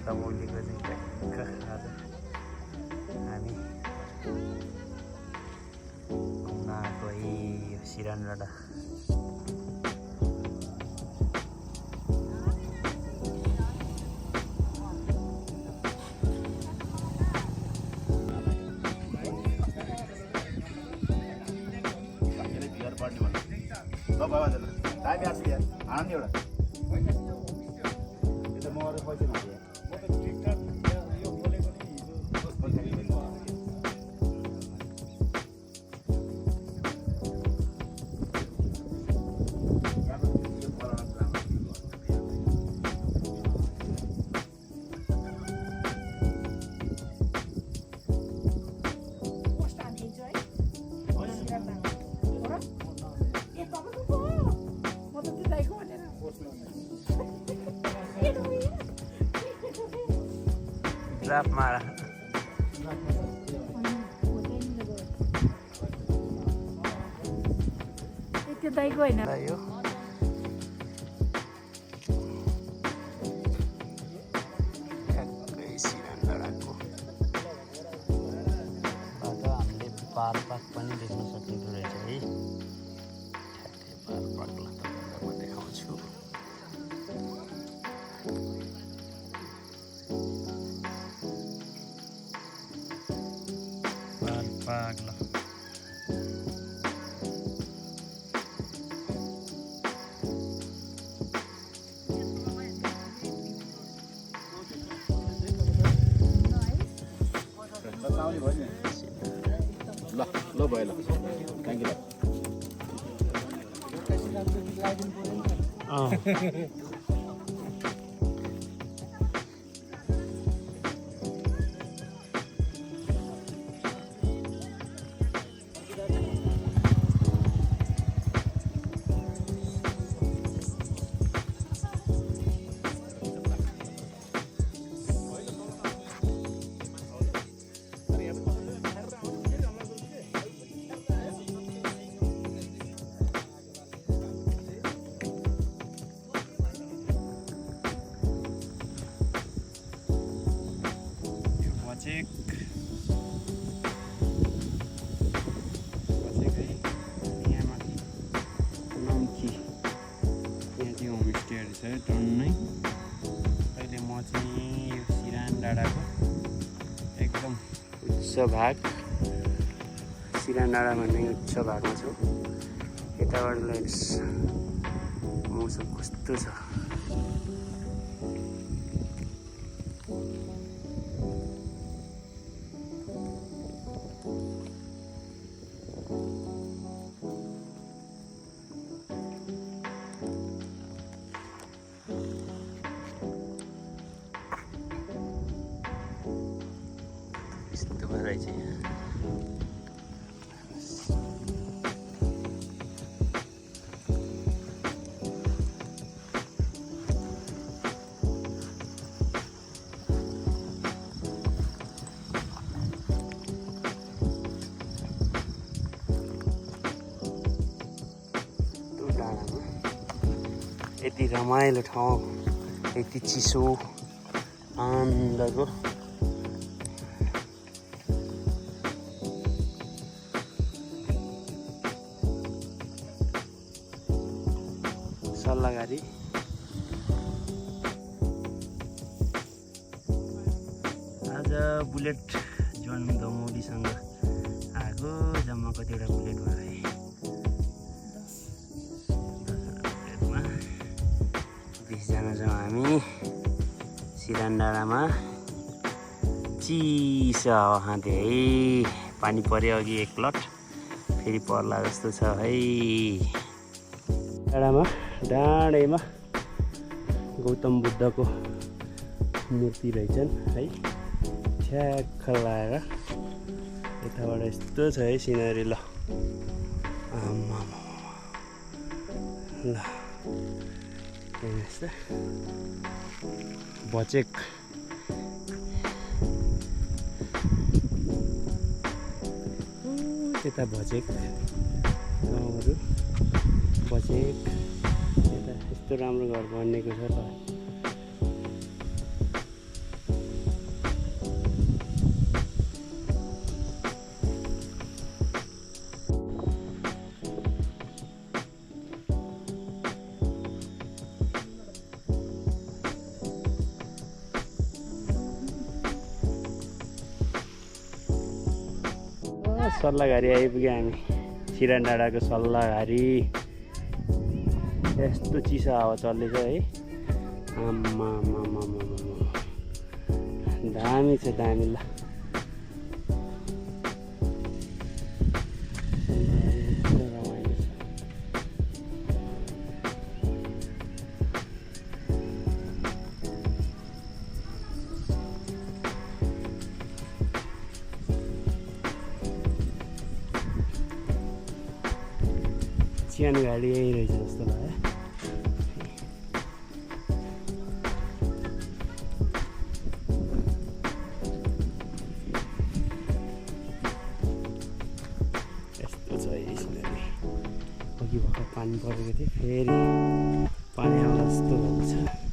दमौलीको चाहिँ ट्याक्क आज हामी घुम्न आएको यो सिरान डाँडा। आनन्द एउटा यो त म अरू पैसा नदिएँ म त टिकटक यो बोलेको नि हिजो पैसा ड्राप मारा त्यो दाइको होइन यो ठ्याक्कै सिरान डाँडाको बाट हामीले पार पाक पनि देख्न सकिएको रहेछ है। ठ्याक्कै पार पाकलाई तपाईँलाई म देखाउँछु। पागला ल ल भयो ल थ्याङ्क यू टन्नै अहिले म चाहिँ यो सिरान डाँडाको एकदम उच्च भाग सिरान डाँडा भन्ने उच्च भागमा छु। यताबाट हेर्नुहोस् मौसम कस्तो छ। रहेछ डाँडामा यति रमाइलो ठाउँ, यति चिसो आनन्दको सल्लाहकारी आज बुलेट जोन दमौलीसँग आएको। जम्मा कतिवटा बुलेट भयो है, 10वटा बुलेटमा 20 जना छौँ हामी सिरान डाँडामा। चिसो हावा खाँदै है, पानी पर्यो अघि एक लट, फेरि पर्ला जस्तो छ है। डाँडैमा गौतम बुद्धको मूर्ति रहेछन् है, ठ्याक्क लगाएर। यताबाट यस्तो छ है सिनरी। ल आमा ल हेर्नुहोस् त बचेक त्यता बचेक गाउँहरू बचेक यता यस्तो राम्रो घर बनिएको छ त। सल्लाहघारी आइपुग्यो हामी सिरान डाँडाको सल्लाहघारी। यस्तो चिसो हावा चल्दैछ है। आम्मा दामी छ दामी। ल चियान गाडी यही रहेछ जस्तो लाग्यो। यस्तो छ यसले अघि भर्खर पानी परेको थियो फेरि पानी आउला जस्तो भएको छ।